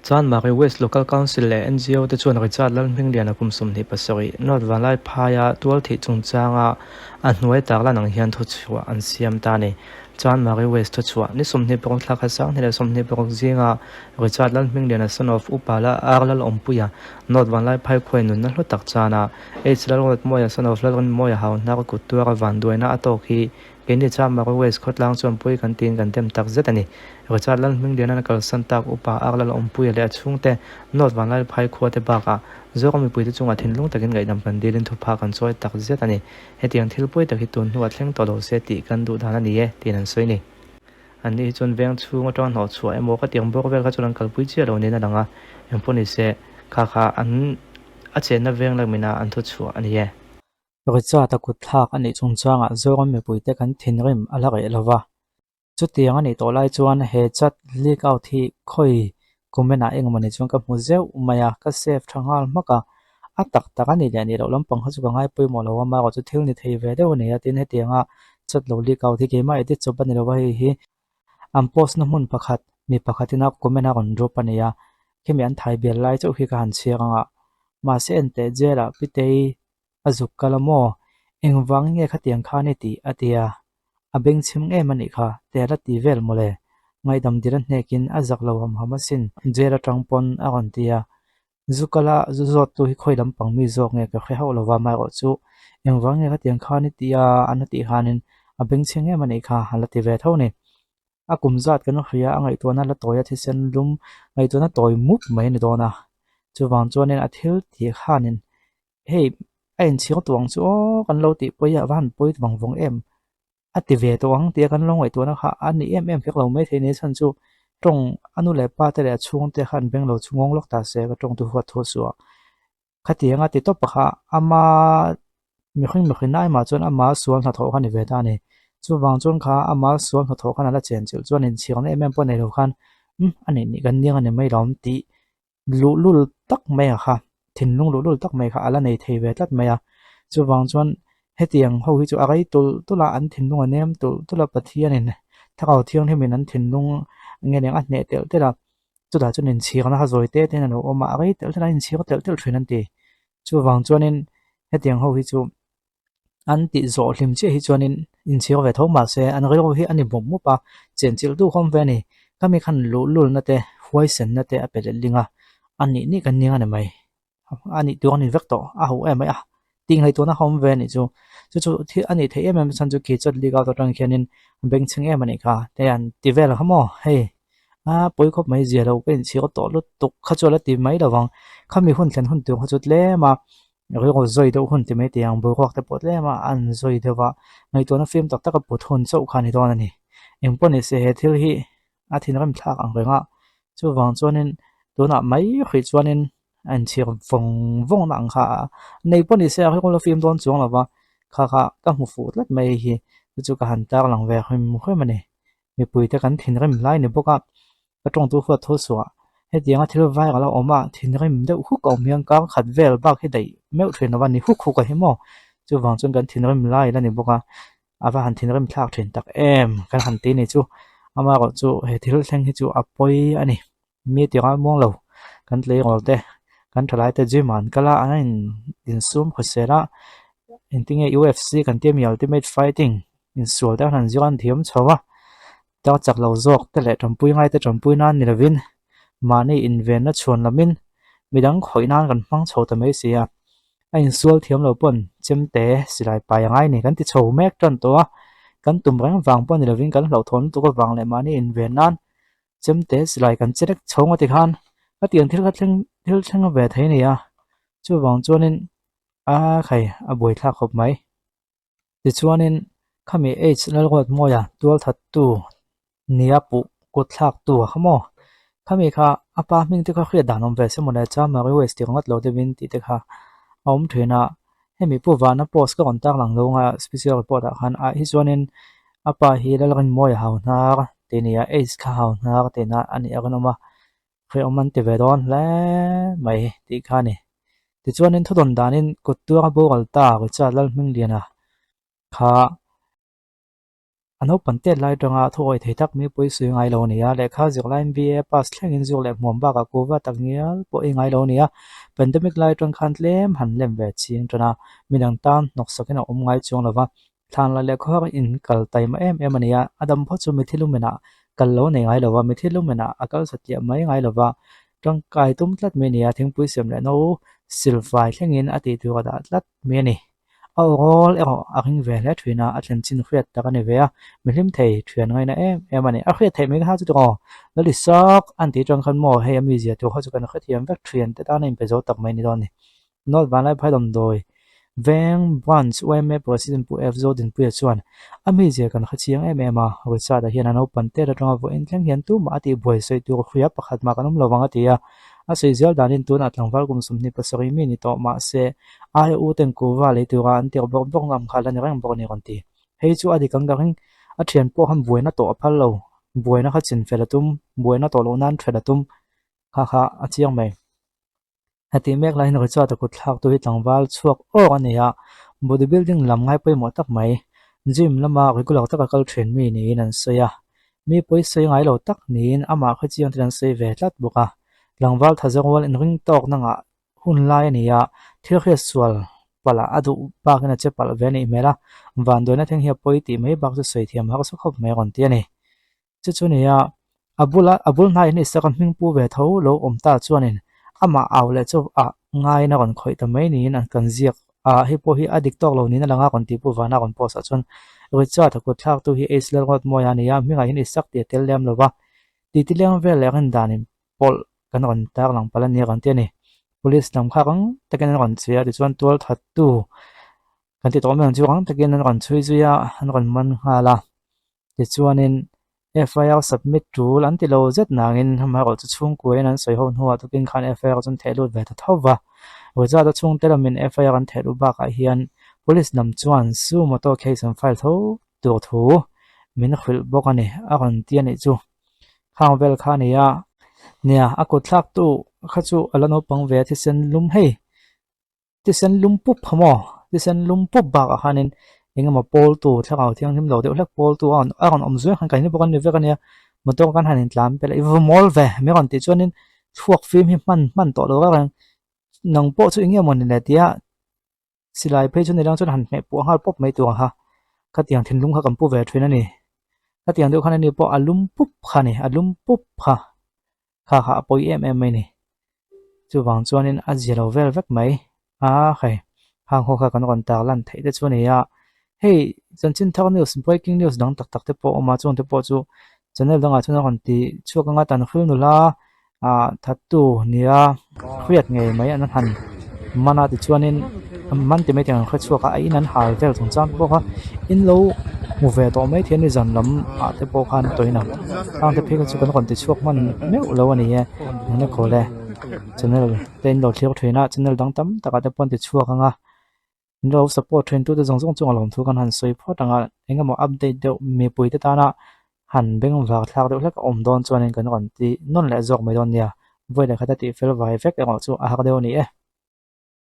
Chanmari West Local Council leh ngo te chuan Richard Lalhmingliana kum 27, North Vanlaiphaia tualthih chungchanga a hnuai tarlan ang hian thuchhuah an siam ta a ni. Chanmari West thuchhuah ni 26 thla khat 2026 zinga Richard Lalhmingliana son of Upa La R Lalawmpuia, North Vanlaiphai khuai nunna hlu tak chana H Lalruatmawia son of Lalrinmawia Hauhnar kut tuara vanduaina a tawk hi Keini Chamar West khawtlang chuan pui kan tiin kan dem tak zet a ni. Richard Lalhmingliana'n a kalsan tak upa Ar Lalawmpuia leh a chhungte North Vanlalphai khua te bakah Zoram mipuite chungah thinlung takin ngaihdam kan dilin thupha kan chawi tak zet a ni. Hetiang thil pawi tak hi tun hnuah thleng tawh lo se tih kan duh dan a ni e, tiin an sawi a ni. Anni hi chuan veng chhung atanga hnawh chhuah emaw ka tiang bawk vel kha chuan an kalpui chiah lo niin a lang a, engpawh ni se kha kha an a chenna veng lakmina an thuchhuah a ni e. Richard-a kut thlak a nih chungchangah Zoram mipuite kan thinrim a la reh lo va. Chutiang a nih tawh lai chuan he chat leak out hi khawi comment ah engemaw ni chuan ka hmu zeuh mai a, ka save tha nghal hmak a. A tak tak a nih leh nih loh lampang kha chu ka ngai pawimawh lo a, amaherawh chu thil ni thei ve deuh a ni a, tin hetianga chat lo leak out hi keimah edit chawp a ni lo va, hei hi an post na hmun pakhat mi pakhatin a comment a rawn drop a ni a, khimi an thai bial lai chauh khi ka han chhiar ang a, mahse enteh jail ah Pitei A zuk kal a maw? Engvang nge khatiang khan i tih? a ti a. A bengchhim em a nih kha, te la ti vel mawle. Ngaihdam dil a hnekin a zak lo ham ham asin, jail atang pawn a rawn ti a. Zu kala zu zawttu hi khawi lampang mi zawk nge ka hre hauh lova amaherawh chu engvang nge khatiang khan i tih a an a tih khanin a bengchheng em a nih kha a la ti ve tho ni. A kum zat kan hria a ngaihtuahna la tawi a thisen lum ngaihtuahna tawi mup mai a ni dawn a. Chuvang chuanin a thil tih khanin Hei a inchhir tawh ang chu aw kan lo tih pawi a va han pawi vang vawng em a ti ve tawh ang tia kan lo ngaihtuahna kha a ni em em vek lo mai thei ni chhan chu tawng a nu leh pa te leh a chhungte kha an beng lo chu ngawng lawk ta se ka tawng tu huat thu suh a khatiang a ti tawp kha ama mihring mihring na aimah chuan ama sual hnathawh kha ni ve ta a ni chuvang chuan kha ama sual hnathawh khan a la chen chilh chuan inchhirna em em pawh nei lo khan umm a nih nih kan niang a ni mai lo tih luhlul tak mai a kha, thinlung luhlul tak mai kha a la nei thei ve tlat mai a. Chuvang chuan hetiang ho hi chu a rei tulh tulh a, an thinlung a nem tulh tulh a, Pathianin Thlarau Thianghlimin an thinlung nge eng a hneh telh telh a, chutah chuan inchhirna kha zawi te tein a lo awm a, a rei telh telh a, inchhir telh telh thin an ti. Chuvang chuanin hetiang ho hi chu an tih zawh hlim chiah hi chuanin inchhir ve tho mahse an rilru hi a ni mup mup a, chenchilh duh khawm ve a ni. Khami khan luhlulna te, huaisenna te a pe letling a, a nih nih kan ning a ni mai. A nih tur a ni vek tawh, a ho em mai a, tih ngaihtuahna a awm ve a nih chu. Chu chu thil a nih theih em em chhan chu khi chat leak out atang khianin a bengchheng em a nih kha. Hei an ti vel ang kha maw hei a pawi khawp mai zia lo ka inchhir tawh lutuk kha chu a la ti mai lo vang. Khami hun thlen hun tur kha chu tlem a. Rilru zawi deuh hun ti mai teh ang, boruak te pawh tlem a an zawi deuh a, ngaihtuahna fim tak tak a put hun chauh kha a ni dawn a ni. Engpawh ni se he thil hi a thinrim thlak ang reng a, chuvang chuanin tunah mai hrih chuanin a inchhir vawng vawng na ang kha a nei pawh ni se a rilru la fim dawn chuang lo va, kha kha ka hmu fuh tlat mai hi chu chu ka han tarlang ve hrim hrim a ni. Mipuite kan thinrim lai ni bawk a. Ka tawngtu huat tho suah. Hetianga thil viral a awm a, thinrim deuh huk a awm hian kar khat vel bak hi daih meuh thin lo va ni huk huk a hi maw? Chuvang chuan kan thinrim lai la ni bawk a, a va han thinrim thlak thin tak em kan han ti ni chu. Amaherawh chu he thil thleng hi chu a pawi a ni. Mi ti ral muang lo, kan tleirawl te, kan thalai te gym ah an kal a, an insum khawsel a, engtinge UFC kan tia mi ultimate fighting insual te an han zir a an thiam chho a. Tar chak lo zawk te leh tanpui ngai te tanpui nan ni lovin mahni invenna chhuan lamin midang khawih nan kan hmang chho ta mai si a, a insual thiam lo pawn chemte silai pai a ngai ni kan ti chho mek tan tawh a, kan tum reng vang pawh ni lovin kan hlauhthawn lutuk avang leh mahni inven nan chemte silai kan che lek chho ngawt tikhan hetiang thil kha thleng thil thleng ve thei a ni a, chuvang chuanin a khai a buaithlak khawp mai. Tichuanin, khami H Lalruatmawia tualthattu nia puh kut thlaktu a kha maw? Khami kha a pa hming te kha hriat dan awm ve se mawle chuan Mary West tih ringawt lo deuhin tih te kha a awm thin a. Hemi Pu Vana post ka rawn tarlang lo anga special report ah khan ah hi chuanin a pa hi Lalrinmawia hau hnar tih a ni a, H kha hau hnar tihna a nih a rinawm a. Hrehawm an ti ve dawn hle mai tih kha a ni. Tichuanin thudawn danin kut tuanga boral ta Richard Lalhmingliana kha A naupang tet lai atanga thu awih thei tak mipui sawi ngai lo a ni a, lehkha zir laiin BA pass thlengin zuk leh hmuam bakah kuva tak ngial pawh i ngai lo a ni a, pandemic lai atang khan tlem han lem ve ching tan a, midang tan hnawksakin a awm ngai chuang lo va, thlan la leh khawhar in kal taima em em a ni a, a dam phawt chu mithi lumenah kal lo nei ngai lo va, mithi lumenah a kal satliah mai ngai lo va, tangkai tum tlat mai a ni a, thingpui siam leh no silfai thlengin a tih tur a dah tlat mai a ni. A awrawl erawh a ring ve hle thin a, a thlen chin hriat tak a ni ve a, mi hlim thei thian ngaina em em a ni. A hriat theih mai kha chu tiraw, Lali sak an tih atang khan maw hei a mizia tur kha chu kan hrethiam vek thian te tan a inpe zo tak mai ni dawn a ni. North Vanlaiphai Damdawi Veng Branch yma President Pu F Zodinpuia chuan a mizia kan hrechiang em em a, Richard-a hian a naupang tet atanga vawiin thleng hian tumah a tihbuai sawi tur hria pakhat mah kan awm lo vang a ti a, a sawi zel danin tunah tlangval kum 27 mi ni tawh mahse Ai u ten kuva lei tura an tirh bawk bawk ngam kha la ni reng bawk a ni rawn ti. Hei chu a dik ang ka ring. A thian pawh khan buaina tawh a phal lo. Buaina kha chin fel a tum, buaina tawh loh nan then a tum kha kha a chiang mai. Heti mek laiin Richard-a kut thlak tu hi tlangval chhuak awk a ni a, body building lam ngai pawimawh tak mai, gym lama regular taka kal thin mi niin an sawi a. Mi pawi sawi ngai lo tak niin amah kha chiang ten an sawi ve tlat bawk a. Tlangval thazarual inring tawk nangah Hun lai a ni a, thil hriat sual palh a duh bakin a che palh ve a nih hmel a, vanduaina thleng hi a pawi tih mai bak chu sawi thiam harsa khawp mai a rawn ti a ni. Chu chu nia, a bula a bul hnaiah hian Isaka hming pu ve tho lo awm ta chuanin amah au leh chu a ngaiin a rawn khawih ta mai niin an kan ziak a, hei pawh hi a dik tawk lo niin a lang a rawn ti pu Vana rawn post ah chuan Richard a kut thlaktu hi Ace Lalruatmawia a ni a, hmingah hian Isak tih a tel lem lo va, titi leng vel leh rindanin pawlh kan rawn tar lang palh a ni a rawn ti a ni. Police lam kha rang takin an rawn chhui a tichuan tual thattu kan ti tawh mai ang chu rang takin an rawn chhui zui a an rawn man nghal a tichuanin F_I_R submit tul an ti lo zet nangin amaherawh chu chhungkuain an sawi ho hnuah tukin khan F_I_R chu an theh lut ve ta tho va Rojat a chhungte lamin F_I_R an theh luh bakah hian police lam chuan sumoto case an file tho tur thu min hrilh bawk a ni a rawn ti a nih chu. Khang vel kha a ni a. Nia, a kut thlak tu kha chu a la naupang ve a thisen lum hei. Thisen lum pup kha maw? Thisen lum pup bakah khanin eng emaw pawl tu thlarau thianghlim lo deuh hlek pawl tu a rawn a rawn awm zuai khan kan ni bawk a ni vek a nia. Motor kan han intlan pelh a, i va mawl ve mi rawn tih chuanin thluak fim hi hman hman tawh lo reng reng. Nang pawh chu eng nge maw ni le tia Silai phei chu nilang chuan han hmeh puah nghal pawp mai tur ang kha. Khatiang thinlung kha kan pu ve thin a ni. Khatiang deuh khan ani pawh a lum pup kha a ni, a lum pup kha. Kha kha a pawi em em mai a ni. Chuvang chuanin a zia lo vel vek mai. A hei, hang ho kha kan rawn tar lan theih te chu a ni a. Hei chanchin thar news, breaking news dang tak tak te pawh a awm a, chung te pawh chu channel dangah chuan a rawn ti chhuak anga tan hril nula ah thattu nia hriat ngei mai an han man a tichuanin man ti mai thei ang hre chhuak a a in an hal vel chung chang bawk a in lo hmu ve tawh mai thei a ni zan lam ah te pawh khan tawhin ang khang te phei kha chu kan rawn ti chhuak hman meuh lo a ni e eng emaw le channel te in lo thlir thin a channel dang tam tak ah te pawh an ti chhuak ang a. Min lo support thin tute zawng zawng chungah lawmthu kan han sawi phawt ang a, eng emaw update deuh mipui te tana han bengvar thlak deuh hlek a awm dawn chuanin kan rawn ti nawn leh zawk mai dawn nia, vawi leh khat a tih fel vai vek erawh chu a har deuh a ni e.